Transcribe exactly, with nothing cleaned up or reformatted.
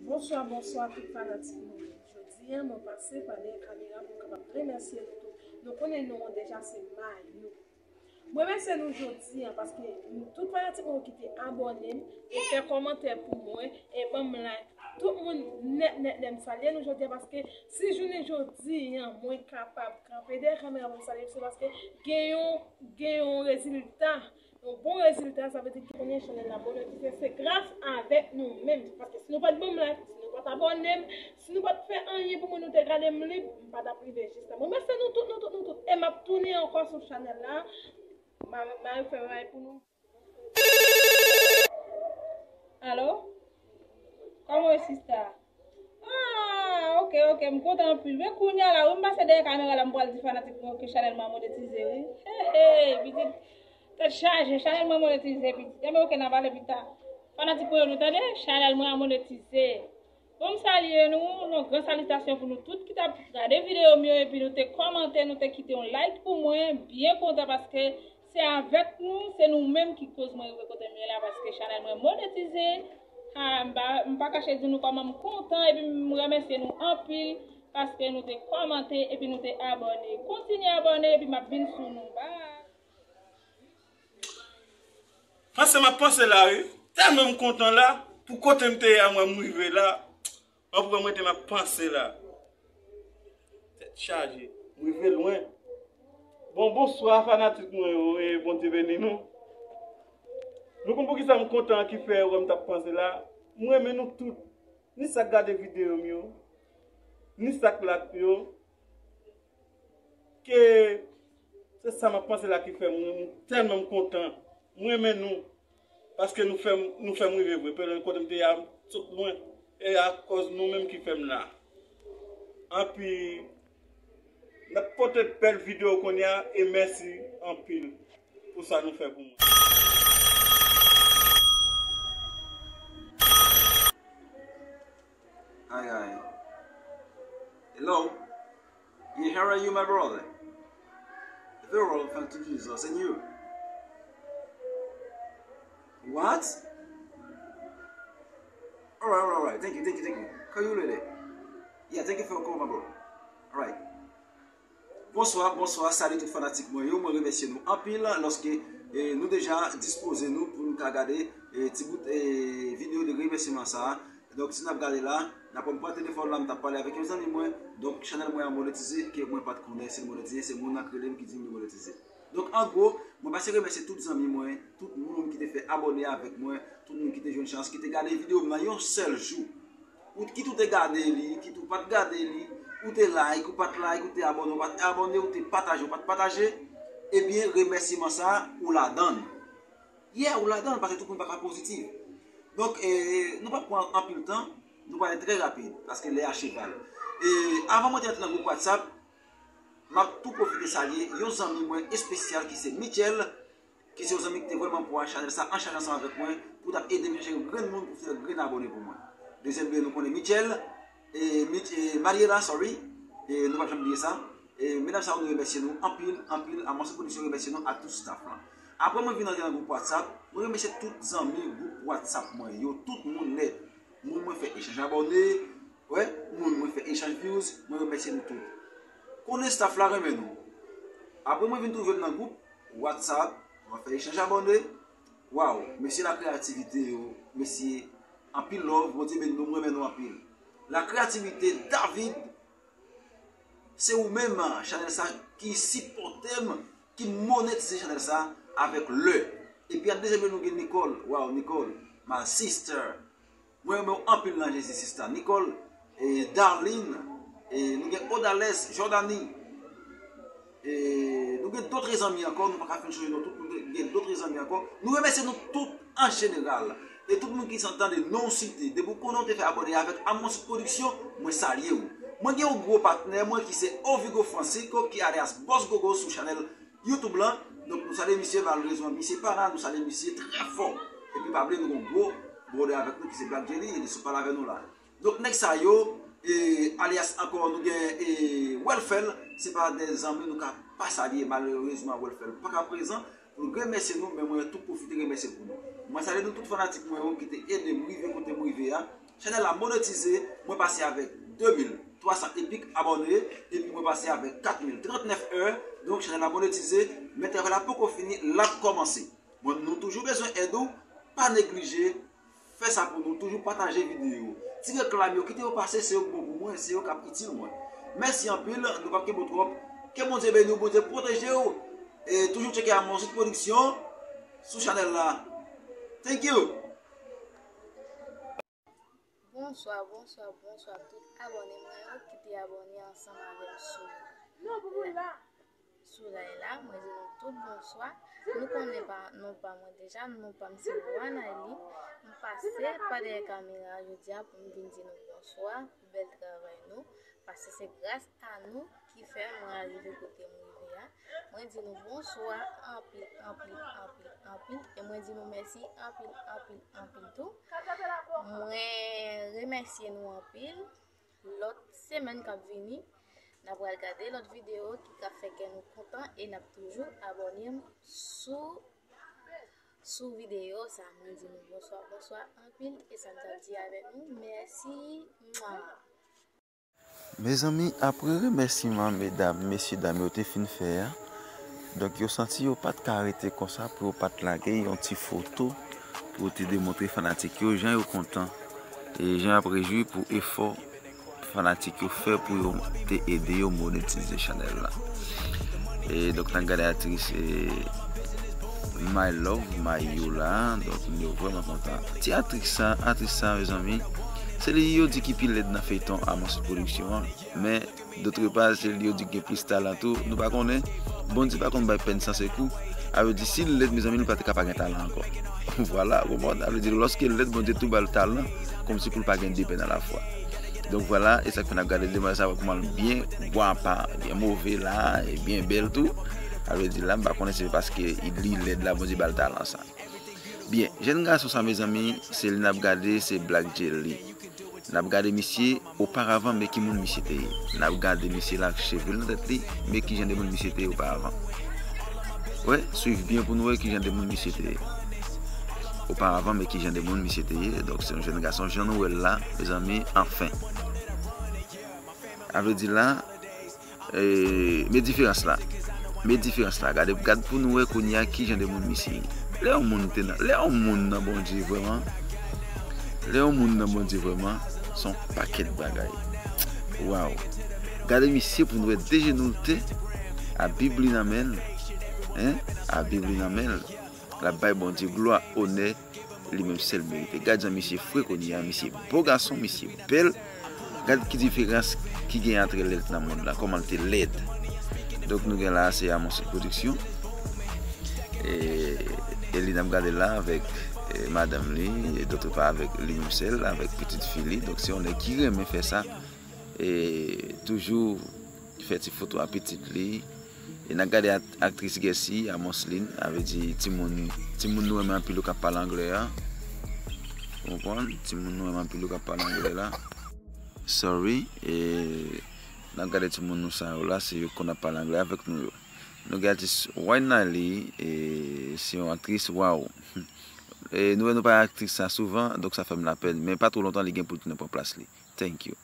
Bonswa, bonswa tout fanatik mwen. Jodi a, mwen pase pa dèyè kamera pou m kapab remèsye nou tout. Nou konnen nou an deja, se may nou. Mwen remèsye nou jodi a paske tout fanatik mwen ki te abòne m e fè kòmantè pou mwen e ban m like. Tout moun nèt, nèt, nèt, m salye nou jodi a paske si jounen jodi a mwen kapab kanpe dèyè kamera pou m salye nou, se paske gen yon, gen yon rezilta. Yon bon rezilta, sa vle di ki konnen chanèl la monetize, se gras avèk nou menm. Paske si nou pa t ban m like, si nou pa t abòne m, si nou pa t fè anyen pou mwen, nou te gade m lib, m pa t ap rive jis la. Mwen remèsye nou tout, nou tout, nou tout. E m ap tounen ankò sou chanèl la. M a, m a refè bagay pou nou. Alo? Kòman w ye, sista? Ah, ok, ok, m kontan anpil. Men kounye a la, wi, m pase dèyè kamera la, m pral di fanatik mwen ke chanèl mwen an monetize, wi. Hey, hey, pitit, tèt chaje, chanèl mwen monetize, pitit. Enben, ok, n a pale pita. Fanatik mwen yo, nou tande? Chanèl mwen an monetize. Bon, m salye nou, yon gran salitasyon pou nou tout ki t ap gade videyo m yo, epi nou te kòmante, nou te kite yon like pou mwen, byen kontan paske se avèk nou, se nou menm ki koz mwen rive kote m ye la, paske chanèl mwen monetize. Ah, m pa, m pa kache di nou kòman m kontan, epi m remèsye nou anpil, paske nou te kòmante, epi nou te abòne. Kontinye abòne, epi m ap vin sou nou. Bye! Panse m ap panse la, wi. Tèlman m kontan la, pou kote m te ye a, mwen m rive la. Anpil mwen te m ap panse la. Tèt chaje. M rive lwen. Bon, bonswa, fanatik mwen yo, e Bondye beni nou. Nou konn poukisa m kontan an ki fè wè m t ap panse la. M renmen nou tout. Ni sa k gade videyo m yo, ni sa k like yo. Ke se sa m ap panse la ki fè m, m tèlman m kontan. M renmen nou. Paske nou fè m, nou fè m rive vre. Pèlen kote m te ye a, m sot lwen. E akòz nou menm ki fè m la. Anpi, n ap pote bèl videyo kounye a e mèsi anpil pou sa nou fè pou mwen. Ay, ay. Hello? Yeah, how are you, my brother? Very well, thanks to Jesus. And you? What? Alright, alright, alright. Thank you, thank you, thank you. Call you later. Yeah, thank you for your call, my bro. Alright. Bonswa, bonswa, salut tout fanatik mwen yo. Mwen remèsye nou anpil lòske eh, nou deja dispoze nou pou nou ka gade eh, ti bout eh, videyo de remèsyeman sa a. Donk, si n ap gade la, n ap wè m pran telefòn la, m t ap pale avèk yon zanmi mwen. Donk, chanèl mwen an monetize, ke mwen pa t konnen si l monetize, se moun nan k rele m ki di m li monetize. Donk, an gwo, mwen pase remèsye tout zanmi mwen, tout moun ki te fè abòne avèk mwen, tout moun ki te jwenn chans, ki te gade videyo m nan yon sèl jou. Ou, kit ou te gade li, kit ou pa t gade li, ou te like, ou pa t like, ou te abòne, ou pa t abòne, ou te pataje, ou pa t pataje, ebyen, remèsiman sa a, ou ladan l. Yeah, ou ladan l, paske tout moun pa ka pozitif. Donk, eh, nou p ap pran anpil tan, nou prale trè rapid, paske lè a cheval. E avan mwen te antre nan gwoup WhatsApp, m ap tou pwofite salye yon zanmi mwen espesyal ki se Michel, ki se yon zanmi ki te vrèman pran chanèl sa an chaj ansanm avèk mwen, pou t ap ede m chèche yon grenn moun pou fè grenn abòne pou mwen. Dezyèm videyo nou konnen Michel, e, Mich, e, Mariela, sorry, e, nou p ap janm bliye sa. E, medam sa yo, nou remèsye nou anpil, anpil, Amwase Production remèsye nou ak tout staff lan. Apre mwen vin antre nan gwoup WhatsApp, mwen remèsye tout zanmi gwoup WhatsApp mwen yo, tout moun nèt. Moun mwen fè echanj abòne, wè, moun mwen fè echanj views, mwen remèsye nou tout. Konnen staff la renmen nou. Apre mwen vin twouve m nan gwoup WhatsApp, mwen fè echanj abòne. Waw, mesye la kreyativite yo, mesye anpil love, Bondye beni nou, mwen renmen nou anpil. La kreyativite David, se ou menm, chanèl sa ki sipòte m, ki monetize chanèl sa avèk lè. Epi an dezyèm nou gen Nicole, waw, Nicole, my sister. Mwen renmen w anpil nan Jezi sista. Nicole, e, Darline, e, nou gen Odales, Jordany, e, nou gen dotre zanmi ankò, nou pa ka fin chonje non tout, nou gen dotre zanmi ankò. Nou remèsye nou tout an jeneral. E tout moun ki san tande non w site, depi w konnen w te fè abòne avèk Amwase Production, mwen salye w. Mwen gen yon gwo patnè mwen ki se Ovigo Francisco, ki alyas Boss Gogo sou chanèl YouTube lan. Donk nou salye misye, malerezman misye pa la, nou salye misye trè fò. Epi pa bliye nou gen yon gwo brother avèk nou ki se Black Jelly, e li sou pale avè nou la. Donk nèg sa yo, e, alyas ankò nou gen e, Welfel, se pa de zanmi nou ka pa salye, malerezman Welfel pa ka prezan pou l remèsye nou, men mwen tou pwofite remèsye pou nou. Mwen salye nou tout fanatik mwen yo ki te ede m rive kote m rive a. Chanèl la monetize, mwen pase avèk de mil twa san epik abòne, epi mwen pase avèk kat mil trannèf è. Donk, chanèl la monetize, men travay la poko fini, l ap kòmanse. Bon, nou toujou bezwen èd ou, pa neglije fè sa pou nou, toujou pataje videyo. Ti reklam yo, kite yo pase, se yo k bon pou mwen, se yo k ap itil mwen. Mèsi anpil, nou p ap kenbe w twòp. Ke Bondye beni w, Bondye pwoteje w. E toujou tcheke Amonsouth Production sou chanèl la. Thank you! Bonswa, bonswa, bonswa tout abòne mwen yo ki te abòne ansanm avè m sou, sou live la. Mwen di nou tout bonswa. Nou konnen pa, non pa mwen deja, non pa m se Wanayli. M pase pa dèyè kamera jodi a pou m vin di nou bonswa pou bèl travay nou. Paske se gras a nou ki fè mwen arive kote m rive a. Mwen di nou bonswa anpil, anpil, anpil, anpil. E mwen di nou mèsi anpil, anpil, anpil tou. Mwen remèsye nou anpil. Lòt semèn k ap vini, n ap pral gade lòt videyo ki ka fè kè nou kontan e n ap toujou abòne m sou, sou videyo sa. Mwen di nou bonswa, bonswa anpil e sa m t ap di avè nou, mèsi. Mwa. Mezanmi, apre remèsiman medam, mesye dam yo te fin fè a, donk yo santi yo pa t ka rete konsa pou yo pa t lage yon ti foto pou yo te demontre fanatik yo jan yo kontan e jan y ap rejwi pou efò fanatik yo fè pou yo te ede yo monetize chanèl la. E donk, n ap gade aktris, e, My Love, Mayola. Donk, moun yo vrèman kontan. Ti aktris sa, aktris sa, mezanmi, se li yo di ki pi lèd nan feyton Amonsouth Production an. Men, dotre pa, se li yo di ki gen plis talan tou. Nou pa konnen. Bondye pa konn bay pèn san sekou. A vle di, si l lèd, mezanmi, li pa te ka pa gen talan ankò. Vwala, ou konprann? A vle di, lòske l lèd, Bondye tou ba l talan, kòmsi pou l pa gen de pèn alafwa. Donk vwala, e sa k fè n ap gade demwazèl sa, wè kòman l byen gwapa, byen move la, e byen bèl tou. A vle di la, m pa konnen se paske li lèd la, Bondye ba l talan sa. Byen, jèn gason sa, mezanmi, se li n ap gade, se Black Jelly. N ap gade misye oparavan, men ki moun misye te ye. N ap gade misye la ak cheve l nan tèt li, men ki jan de moun misye te ye oparavan. Wè, swiv byen pou nou wè ki jan de moun misye te ye. Oparavan, men ki jan de moun misye te ye. Donk, se yon jèn gason, jan nou wè l la, mezanmi, anfen. A vle di la, e, men diferans la. Men diferans la. Gade, gad pou nou wè kounye a ki jan de moun misye ye. Lè yon moun te nan, lè yon moun nan Bondye vrèman, lè yon moun nan Bondye vrèman, se yon pakèt bagay. Waw. Gade misye pou nou wè de jenou l te, a Bib li nan men l. Hein? A Bib li nan men l. L ap bay Bondye glwa, onè, li menm sèl merite. Gad jan misye fre kounye a, misye bo gason, misye bèl. Gad ki diferans ki gen antre lèd nan mond la, kòman l te lèd. Donk nou gen la, se Amonsouth Production. E, e li n ap gade la avèk, e, madanm li, e dotre pa avèk li menm sèl, avèk pitit fi li. Donk se yon nèg ki renmen fè sa. E toujou fè ti foto a pitit li. E n ap gade at-, aktris Gessy, Amonsline, a vle di timoun, timoun nou renmen anpil yo k ap pale anglè a. Ou konprann? Timoun nou renmen anpil yo k ap pale anglè la. Sorry. E n ap gade timoun nou sa yo la, se yo k konn ap pale anglè avèk nou yo. Nou gen aktris Wayne Nally, e se yon aktris, waw. E nou wè nou pa aktris sa souvan, donk sa fè m lapèn. Men pa twò lontan li gen pou l tounen pran plas li. Thank you.